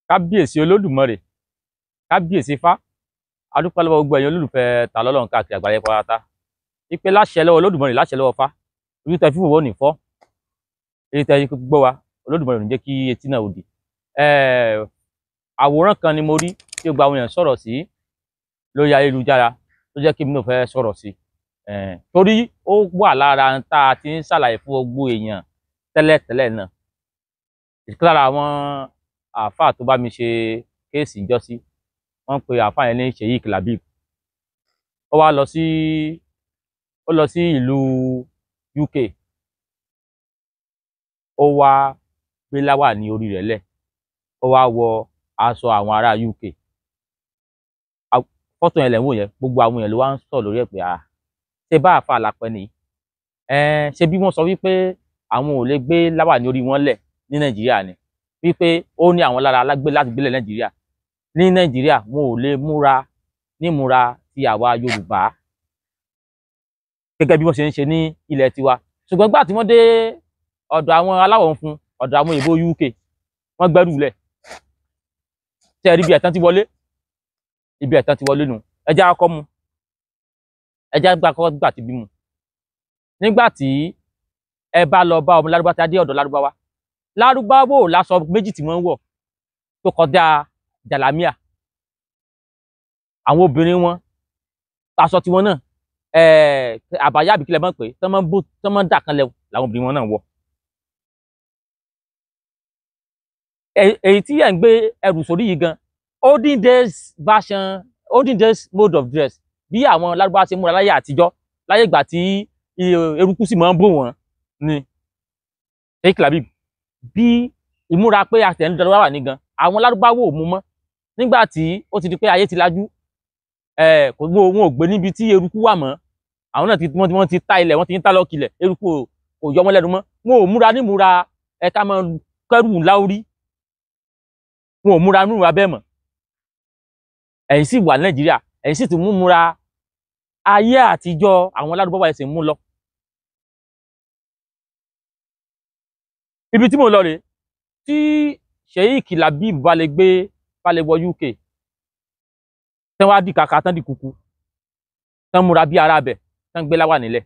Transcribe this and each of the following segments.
Kábíyèsí Olódùmarè, kábíyèsí Ifá, adúpẹ́ lọ́wọ́ gbogbo ẹ̀yin olólùfẹ́ Ta lọ́lọ́run káàkiri àgbáyé pátá. Ipe láṣẹ lọ́wọ́ Olódùmarè, láṣẹ lọ́wọ́ Ifá, ojú tẹ fífò wọ́n ní fọ́, èyí tẹ gbọ́ wa, Olódùmarè ò ní jẹ́ kí etí náà òdì. Àwòrán kan ni mo rí tí gbogbo àwọn èèyàn sọ̀rọ̀ sí lórí ayélujára tó jẹ́ kí èmi náà fẹ́ sọ̀rọ̀ sí. Torí ó wà lára tá a ti ń ṣàlàyé fún gbogbo èèyàn tẹ́lẹ̀tẹ́lẹ̀ náà. Ìkan lára àwọn àáfàá tó bá mi ṣe kéèsì ìjọ́sí, wọ́n pe àáfàá yẹn ní Sheikh Labib. Ó wá lọ sí ó lọ sí ìlú UK, ó wá gbé láwàní orí rẹ̀ lẹ̀, ó wá wọ aṣọ àwọn ará UK. Fọ́tò yẹn lẹ̀ ń wò yẹn, gbogbo àwọn èèyàn ló wá ń sọ lórí ẹ̀ pé à ṣe bá àáfàá lápẹ́ ni, ṣe bí wọ́n sọ wípé àwọn ò lè gbé láwàní orí wọn lẹ̀ ní Nàìjíríà ni, wípé ó ní àwọn lára alágbé láti gbélé Nàìjíríà. Ní Nàìjíríà wọn ò lè múra nímúra ti àwa Yorùbá gẹ́gẹ́ bí wọ́n ṣe ń ṣe ní ilẹ̀ tiwa. Ṣùgbọ́n gbà tí wọ́n dé ọ̀dọ̀ àwọn aláwọ̀ funfun, ọ̀dọ̀ àwọn èèbó UK, wọ́n gbẹ́rù lẹ̀. Tẹ́ ẹ rí ibi ẹ̀tàn ti wọlé, ibi ẹ̀tàn ti wọlé nu. Ẹja akọ́ mu, ẹja gbà kọ́ gbà ti bí mu. Nígbà tí ẹ bá lọ bá ọmọ Lárúbá tí a dé ọ̀dọ̀ Lárúbáwá, Lárúbáwò láṣọ méjì tí wọ́n ń wọ̀ tó kọjá jàlámíà. Àwọn obìnrin wọn aṣọ tiwọn náà àbáyá àbíkílẹ̀ mọ̀ pé tán máa ń dà kan lẹ̀ làwọn obìnrin wọn náà wọ̀. Èyí tí ẹ̀ ń gbé ẹrù sórí yìí gan, olden days version, olden days mode of dress, bí àwọn Lárúbáwá ṣe múra láyé àtijọ́, láyé ìgbà tí eruku sì máa ń bò wọ́n ni. Sheikh Labib, bí ìmúra pé àtẹnudọ́ wà ní gan, àwọn Lárúbáwá ò mú mọ́. Nígbà tí ó ti di pé ayé ti lajú, kò wọn ò gbé níbi tí eruku wà mọ́. Àwọn náà ti wọ́n ti ta ilẹ̀, wọ́n ti ń ta lọ́kìlẹ̀, eruku kò yọ wọ́n lẹ́nu mọ́. Wọn ò múra nímúra ẹ̀ka máa kẹ́rù láórí, wọn ò múra nímúra bẹ́ẹ̀ mọ́. Ẹ̀yin sì wà Nàìjíríà, ẹ̀yin sì ti mú múra ayé àtijọ́ àwọn Lárúbáwá ẹ̀sìn mú lọ. Ibi tí mo lọ rèé, tí Sheikh Labib bá lè gbé bá lè wọ UK, tán wá di kàkà, tán di kúkú, tán múra bí ara bẹ̀, tán gbé láwà nílẹ̀.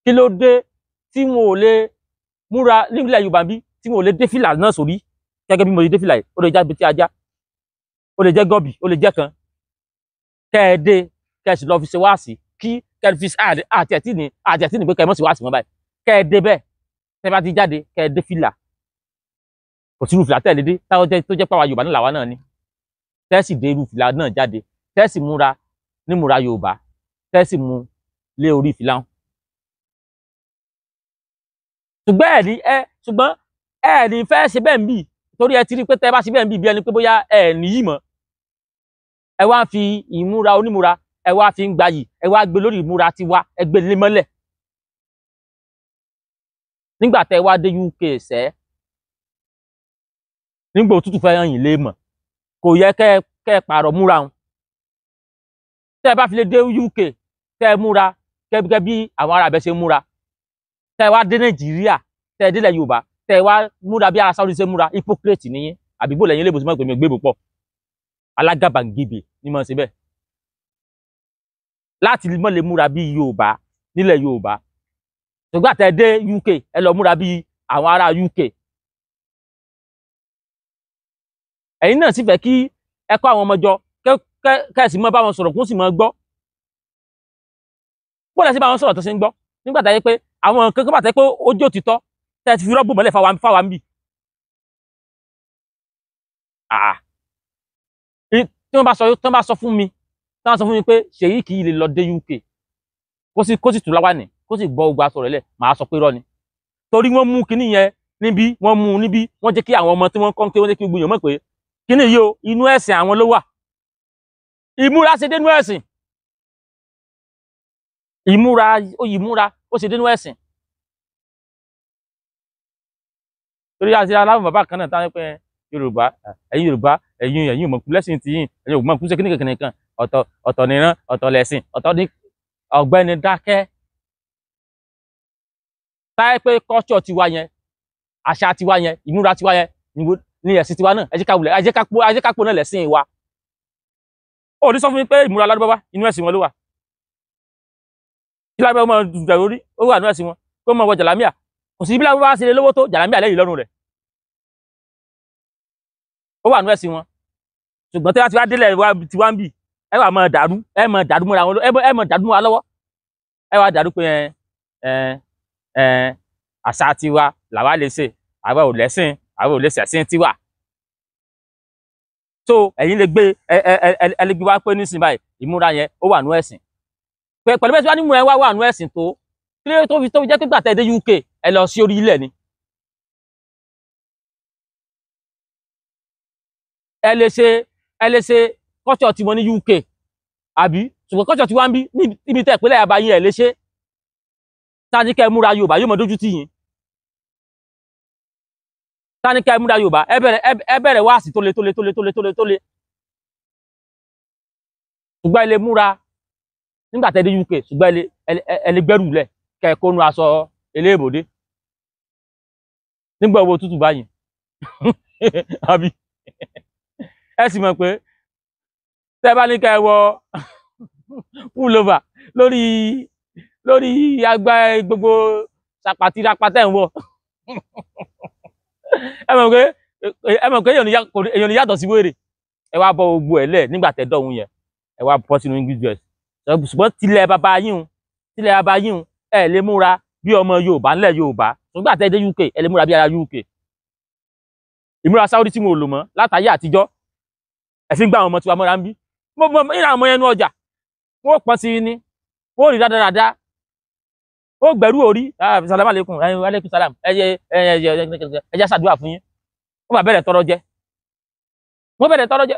Kí ló dé tí wọn ò lè múra nílẹ̀ Yorùbá bí, tí wọn ò lè dé fìlà náà sórí gẹ́gẹ́ bí mo ṣe dé fìlà yìí? Ó lè jẹ́ abetí ajá, ó lè jẹ́ gọ́bì, ó lè jẹ́ kan. Kẹ́ ẹ dé, kẹ́ ẹ sì lọ fi ṣe wáàsí, kí kẹ́ ẹ fi àti ẹ̀tí ní àti ẹ̀tí ní pé kẹ́ ẹ mọ̀ sí wáàsí mọ́ báyìí. Kẹ́ ẹ dé bẹ́ẹ̀, tẹ́ bá ti jáde, kẹ́ ẹ dé fìlà. Kò sí irú fìlà tẹ́lẹ̀ dé táwọn tó jẹ́ pàwọn Yorùbá náà làwa náà ni. Tẹ́ sì dé irú fìlà náà jáde, tẹ́ sì múra nímúra Yorùbá, tẹ́ sì mú lé orí fìlà wọn. Ṣùgbọ́n ẹ̀ ní ẹ ṣùgbọ́n ẹ ní fẹ́ ṣe bẹ́ẹ̀ ń bì, torí ẹ ti rí pé tẹ́ bá ṣe bẹ́ẹ̀ ń bì bí ẹni pé bóyá ẹ níyì mọ́. Ẹ wá fi ìmúra onímúra, ẹ wá fi ń gbayì, ẹ wá gbé lórí ìmúra tiwa, ẹ gbé lé mọ́lẹ̀. Nígbà tẹ́ wá dé UK sẹ́, nígbà òtútù fẹ́ hàn yín lé mọ̀, kò yẹ kẹ́ ẹ pààrọ̀ múra wọn. Tẹ́ ẹ bá fi lè dé UK, tẹ́ ẹ múra gẹ́gẹ́ bí àwọn ará abẹ ṣe múra, tẹ́ ẹ wá dé Nàìjíríà, tẹ́ ẹ délẹ̀ Yorùbá, tẹ́ ẹ wá múra bí ará Saudi ṣe múra, hypocrite nìyẹn. Àbí bó lẹ́yìn lébùsùn mọ́ pé mi ò gbé bò pọ̀, alágàbàǹgebè ni mo ṣe bẹ́ẹ̀. Láti mọ́ lè múra bí Yorùbá nílẹ̀ Yorùbá, ṣùgbọ́n àtẹ dé UK, ẹ lọ múra bí àwọn ará UK. Ẹ̀yin náà sì fẹ́ kí ẹ kó àwọn ọmọ jọ, kẹ́ ẹ sì mọ́ bá wọn sọ̀rọ̀, kó sì mọ́ gbọ́. Bó lẹ sí bá wọn sọ̀rọ̀ tó ṣe ń gbọ́? Nígbà tá yẹ pé àwọn kankan bá tẹ́ pé ó jó títọ́, tẹ́ ẹ ti fi rọ́bù mọ́lẹ̀ fáwa ń bì. Tí wọ́n bá sọ fún mi, tí wọ́n sọ fún mi pé Sheikh yìí lè lọ dé UK, kó sì tú láwàní, kó sì bọ́ ogun aṣọ rẹ̀ lẹ̀, màá sọ pé irọ́ ni. Torí wọ́n mú kinní yẹn níbí, wọ́n mú níbí, wọ́n jẹ́ kí àwọn ọmọ tí wọ́n kọ́ pé wọ́n jẹ́ kí gbogbo èèyàn mọ̀ pé kinní yìí o, inú ẹ̀sìn àwọn ló wà. Ìmúra ṣe dénú ẹ̀sìn. Ìmúra ó ṣe dénú ẹ̀sìn. Torí àti aláwọ̀ bàbá kan náà táwọn pé Yorùbá, ẹ̀yin Yorùbá, ẹ̀yin òmùkú lẹ́sìn tiyín, ẹ̀yin òmùkú ṣe kíní kankan kan, ọ̀tọ̀ nìran, ọ̀tọ̀ lẹ̀sìn, ọ̀tọ̀ ní. Ọ̀gbẹ́ni dákẹ́. Táyé pé culture tiwa yẹn Àṣà tiwa yẹn, ìmúra tiwa yẹn ní ẹ̀sìn tiwa náà. Ẹ jẹ́ ká wulẹ̀, ẹ jẹ́ ká pò náà lẹ́sìn wa. Ó ní sọ fún mi pé ìmúra lárúbáwá inú ẹ̀sìn wọn ló wà. Kí lárúbáwá máa dùgbà lórí, ó wà nínú ẹ̀sìn wọn. Kó máa wọ jàlámíà, kò sí bí lárúbáwá ṣe lè lówó tó jàlámíà lẹ́yìn lọ́rùn rẹ̀. Ó wà nínú ẹ̀sìn wọn. Ṣùgbọ́n tí wọ́n ti wá délẹ̀ tiwa ń bì, ẹ wà máa dàrú, ẹ máa dàrú mọ́ra wọn, ẹ máa dàrú mọ́ra lọ́wọ́. Ẹ wá dàrú pé àṣà tiwa làwa lè ṣe, àwa ò lẹ́sìn, àwa ò lè ṣẹ̀sìn tiwa. So ẹ̀yin lè gbé ẹ lè gbé wá pé nísìnyí báyìí ìmúra yẹn ó wà nú ẹ̀sìn. Pẹ̀lú bẹ́ẹ̀ tí wọ́n ní ìmúra yẹn wá wà nú ẹ̀sìn tó, kí ló tó fi jẹ́ pé gbàtẹ́ dé UK ẹ lọ sí orí ilẹ̀ ni. Ẹ lè ṣe kọ́ṣọ̀ tiwọn ní UK àbí, ṣùgbọ́n kọ́ṣọ̀ tiwa ń bí níbi tẹ́ ìpínlẹ̀ àbáyé ẹ lè ṣe. Tani kẹ́ múra Yorùbá yóò mọ dójú tì yín. Tani kẹ́ múra Yorùbá ẹ bẹ̀rẹ̀ wáàsí tó le tó le tó le tó le tó le tó le. Ṣùgbọ́n ẹ lè múra nígbà tẹ́ dé UK, ṣùgbọ́n ẹ lè gbẹ́rù lẹ̀ kẹ́ kó nu aṣọ eléèbòdé nígbà owó tútù báyìí. Àbí ẹ sì mọ̀ pé tẹ́ bá ní kẹ́ wọ púlọ́và lórí agbá gbogbo sàpàtì rapatẹ́ ń wọ̀, ẹ mọ̀ pé èèyàn ní yàtọ̀ sí wèrè. Ẹ wá bọ́ gbogbo ẹ̀ lẹ̀ nígbà tẹ́ dọ̀hún yẹn, ẹ wá bọ́ sínú English dress. Ṣùgbọ́n tilẹ̀ bàbá yín ẹ lè múra bí ọmọ Yorùbá ńlẹ̀ Yorùbá. Ṣùgbọ́n àtẹ́ dé UK ẹ lè múra bí ara UK. Ìmúra Saudi tí mo lò mọ́ látàyé àtijọ́, ẹ fi ń gbá àwọn ọmọ tiwa mọ́ra ń bí. Mo ìrìn àwọn ọmọ yẹn nú ọjà, wọ́n pọ́n sí i ní, wọ́n rí dáadáa, ó gbẹ̀rú orí, salam aleikum, aleikum salam, ẹ jẹ́ ṣàdúrà fún yín. Wọ́n bá bẹ̀rẹ̀ tọrọ jẹ, wọ́n bẹ̀rẹ̀ tọrọ jẹ.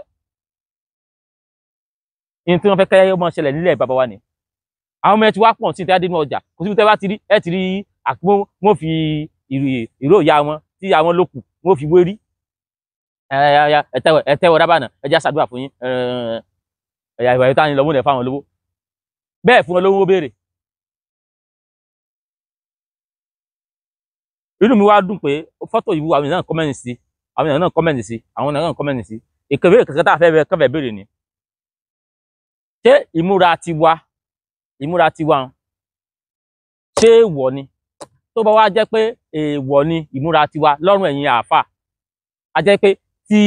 Ìyẹn tí wọ́n fẹ́ kẹ́ ọmọ ṣẹlẹ̀ nílẹ̀ bàbá wa ni. Àwọn ọmọ ẹ ti wá pọ̀ sí tẹ́ nínú ọjà, kò síbi tẹ́ bá ti rí, ẹ ti rí àpò, wọ́n fi ìró ìyá wọn tí àwọn lókù wọ́n fi wérí. Ẹ tẹ́wọ̀ dábànà, ẹ jẹ́ ṣàdúrà fún yín. Ẹ̀yà ìwà ìta ni lọ́wọ́ lẹ̀ fáwọn lówó. Bẹ́ẹ̀ fún wọn lówó béèrè. Inú mi wá dùn pé fọ́tò ìwú àwọn èèyàn náà kọ́mẹ́ǹtì sí, àwọn èèyàn náà kọ́mẹ́ǹtì sí, àwọn èèyàn náà kọ́mẹ́ǹtì sí. Ìkèwé kankan tá a fẹ́ kọ́fẹ́ béèrè ni. Ṣé ìmúra tiwa ṣé èèwọ̀ ni? Tó bá wá jẹ́ pé èèwọ̀ ni ìmúra tiwa lọ́rùn ẹ̀yin àáfà, a jẹ́ pé ti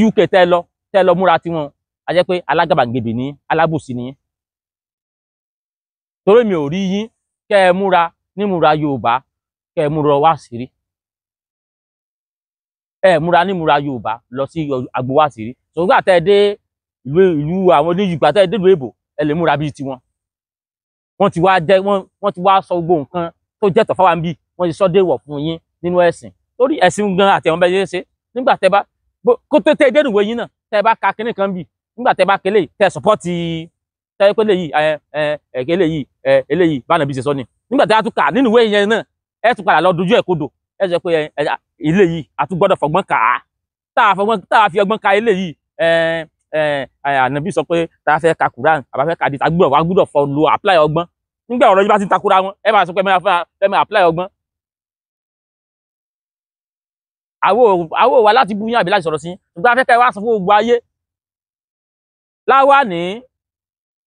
UK tẹ́ lọ múra tiwọn, a jẹ́ pé alágàbàgebè ni, alábòsí ni. Torí mi ò rí yín kẹ́ ẹ múra nímúra Yorùbá, kẹ́ ẹ múra wá sírí. Ẹ múra nímúra Yorùbá lọ sí agbo wá sírí. Ṣùgbọ́n àtẹ dé ìlú àwọn oníyùgbà tẹ́ dé ìlú èbò, ẹ lè múra bíi tiwọn. Wọ́n ti wá jẹ́ wọ́n ti wá sọ gbogbo nǹkan tó jẹ́ tọ̀fáwa ń bí, wọ́n ti sọ déwọ̀ fún yín nínú ẹ̀sìn. Torí ẹ̀sìn gan àti ẹ̀wọ̀n bẹ́ẹ̀ ṣe nígbà tẹ́ bá kó tó tẹ́ dénú ìwé yín náà, tẹ́ bá ka kinní kan bì, nígbà tẹ́ bá kélé tẹ́ sọpọ́tì tẹ́ pé léyìí eléyìí eléyìí bá nàbí ṣe sọ ni. Nígbà tẹ́ a tún kà nínú ìwé yẹn náà, ẹ tún padà lọ dojú ẹ̀ kodò, ẹ sọ pé eléyìí a tún gbọ́dọ̀ fọgbọ́n kà á. Tá a fi ọgbọ́n ka eléyìí, ànàbí sọ pé tá a fẹ́ ka Quran àbá fẹ́ ka dìtà gbúdọ̀ wá gbúdọ̀ fọ lo apply ọgbọ́n. Nígbà ọ̀rọ̀ yìí bá ti ń takora wọn, ẹ máa sọ pé ẹ máa apply ọgbọ́n. Àwo wa láti bú yín àbí láti sọ̀rọ̀ sí yín, ṣùgbọ́n a fẹ́ kẹ́ wá sọ fún gbogbo ayé. Láwa ní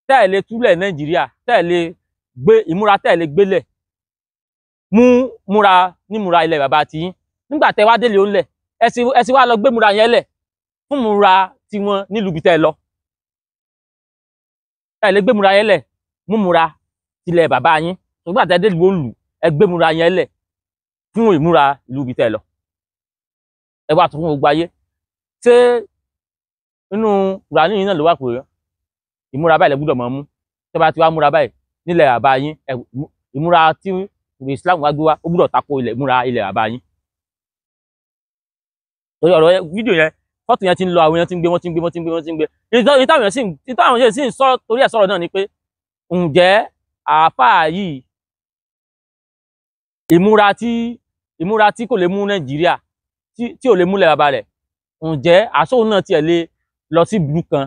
tẹ́ẹ̀lé túlẹ̀ Nàìjíríà, tẹ́ẹ̀lé gbé ìmúra, tẹ́ẹ̀lé gbélẹ̀ mú múra nímúra ilẹ̀ bàbá ti yín. Nígbà tẹ́ wá délé òǹlẹ̀, ẹ sì wá lọ gbé múra yẹn lẹ̀ fún múra tiwọn nílùú ibi tẹ́ lọ. Ẹ lè gbé múra yẹn lẹ̀ mú múra tilẹ̀ bàbá yín, ṣùgbọ́n àtẹ délùú òǹlù, ẹ gbé múra yẹn lẹ̀ fún ìmúra ìlú ibi tẹ́ lọ. Ẹ wá tún fún gbogbo ayé. Ṣé inú Kùránì yìí náà ló wà pé ìmúra báyìí lẹ gbúdọ̀ máa mú? Tẹ́ bá ti wá múra báyìí nílẹ̀ bàbá yín, ìmúra tí Islam wá gbé wá ó gbúdọ̀ tako ilẹ̀ ìmúra ilẹ̀ bàbá yín. Torí ọ̀rọ̀ fídíò yẹn, fọ́tò yẹn ti ń lọ, àwọn èèyàn ti ń gbé, wọ́n ti ń gbé, wọ́n ti ń gbé, wọ́n ti ń gbé. Ìtàwọn èèyàn sì ń sọ torí ẹ̀ sọ̀rọ̀ náà ni pé ǹjẹ́ àáfàá yìí ìmúra tí kò lè mú Nàìjíríà, tí ò lè múlẹ̀ bàbá rẹ̀, ǹjẹ́ àsóhun náà tiẹ̀ lè lọ sí ìlú kan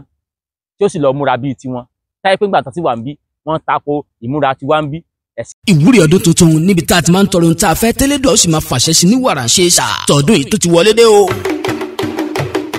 tí ó sì lọ múra bíi tiwọn? Táyé pé ńgbà tán tí wà ń bí, wọ́n tako ìmúra tiwa ń bí. Ẹ̀sìn. Ìwúrí ọdún tuntun níbi tá a ti máa ń tọrọ ohun tá a fẹ́ tẹ́lẹ̀ dọ̀ ó sì máa fàṣẹ sí ní wàrà ṣe é sà tọdún yìí tó ti wọlé dé o.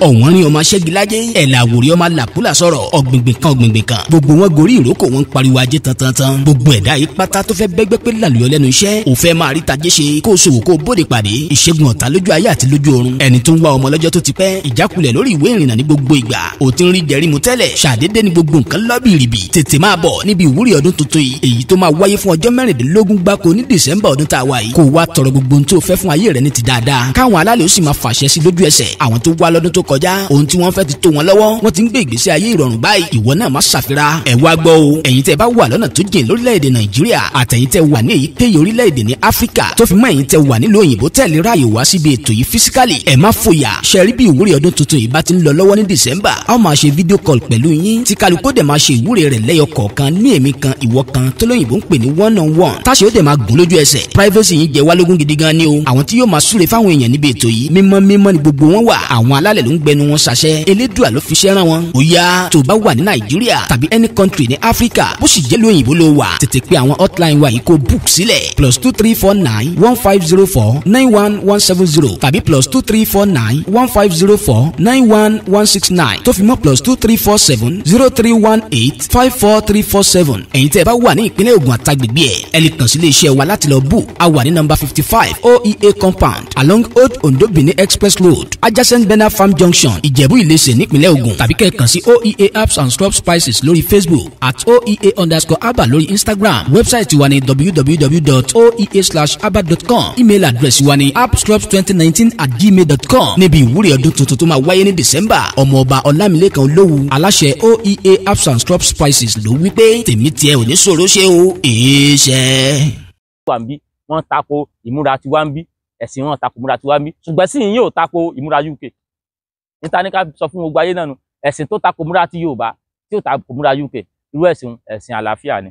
Ọ̀wọ́n rí ọmọ aṣẹ́gilájẹ́ ẹ̀là àwòrí ọmọ làkúlà sọ̀rọ̀ ọ̀gbìngbìn kan ọ̀gbìngbìn kan gbogbo wọn gorí ìrókò wọn ń pariwo ajé tantantan. Gbogbo ẹ̀dá yìí pátá tó fẹ́ bẹ́gbẹ́ pé làlùyọ lẹ́nu iṣẹ́ ò fẹ́ máa rí tajé ṣe kó o ṣòwò kó o bóde pàdé ìṣègùn ọ̀tá lójú ayé àti lójú ọ̀run ẹni tó ń wá ọmọ lọ́jọ́ tó ti pẹ́ ìjákulẹ̀ lórí ìwé ìrìnnà ní gbogbo ìgbà ò ti ń rí jẹrí mu tẹ́lẹ̀ ṣàdédé ní gbogbo nǹkan lọ́bìrìbì tètè máa bọ̀ níbi ìwúrí ọdún tuntun yìí èyí tó máa wáyé fún ọjọ́ 16 gbáko ní December ọdún tá a wà yìí kó o wá tọrọ gbogbo ohun tó fẹ́ fún ayé rẹ ní ti dáadáa káwọn alálẹ̀ ó sì máa fàṣẹ sí lójú ẹsẹ̀. Àwọn tó wá lọ́dún tó kọjá ohun tí wọ́n fẹ́ ti tó wọn lọ́wọ́ wọ́n ti ń gbé ìgbésí ayé ìrọ̀rùn báyìí. Ìwọ náà má ṣàfira ẹ̀ wá gbọ́ o. Ẹ̀yin tẹ́ bá wà lọ́nà tó jìn lórílẹ̀‐èdè Nàìjíríà àtẹ̀yin tẹ́ wà ní èyíkéyìí orílẹ̀‐èdè ní Áfíríkà tó fi mọ́ ẹ̀yin tẹ́ wà nílùú òyìnbó tẹ̀lé ráàyè wá síbi ètò yìí physically ẹ̀ má fòyà. Ṣe rí bí ìwúrí ọdún tuntun yìí bá ti ń lọ lọ́wọ́ ní December a ó máa ṣe video call pẹ̀lú yín tí kálukú dẹ̀ máa ṣe ìwúrí rẹ̀ lẹ́yọ kọ̀ọ̀kan ní èmi kan ìwọ kan tó lóyìnbó ń pè ní one on one táṣe ó dẹ̀ máa gùn lójú ẹsẹ̀. Privacy yín jẹ wá lógún gidi gan ni o. Àwọn tí yóò máa súre fáwọn èèyàn níbi ètò yìí mímọ́ mímọ́ ni gbogbo wọn wà. Àwọn alálẹ̀ ló ń gbẹnu wọn ṣàṣẹ elédùà ló fi ṣẹ́ rán wọn. Ó yá tó bá wà ní Nàìjíríà tàbí any country ní Áfíríkà bó sì jẹ́ lóyìnbó ló wà tètè pé àwọn hotline wa yìí kó book sílẹ̀ +2349150491170 tàbí +2349150491169 tó fi mọ́ +2347031854347. Ẹ̀yin tẹ́ ẹ bá wà ní ìpínlẹ̀ Ògùn àtàgbègbè ẹ̀ ẹ lè kàn sí iléeṣẹ́ wa láti lọ book. A wà ní nọ́mbà 55 OEA compound along Old Ondo Benin Express Road adjacent Bena Farm Junction Ìjẹ̀bú Ìlẹsẹ̀ nípínlẹ̀ Ògùn tàbí kẹ́ ẹ kàn sí OEA Herbs and Scrub Spices lórí Facebook @OEA_Aba lórí Instagram. Website wa ní www.oea/aba.com. Email address wa ní appscrubs2019@gmail.com. Níbi ìwúrí ọdún tuntun tó máa wáyé ní December ọmọọba Ọlámilékan Olówù aláṣẹ OEA Herbs and Scrub Spices ló wí pé tèmi tiẹ̀ ò ní ṣòro ṣe o èé ṣe. Wà ń bí wọ́n tako ìmúra tiwa ń bí ẹ̀sìn wọn tako ìmúra tiwa ń bí ṣùgbọ́n sí yìí ò tako ìmúra UK níta ní ká sọ fún gbogbo ayé náà nu ẹ̀sìn tó tako ìmúra ti Yorùbá tí ò tako ìmúra UK irú ẹ̀sìn ẹ̀sìn àlàáfíà ni.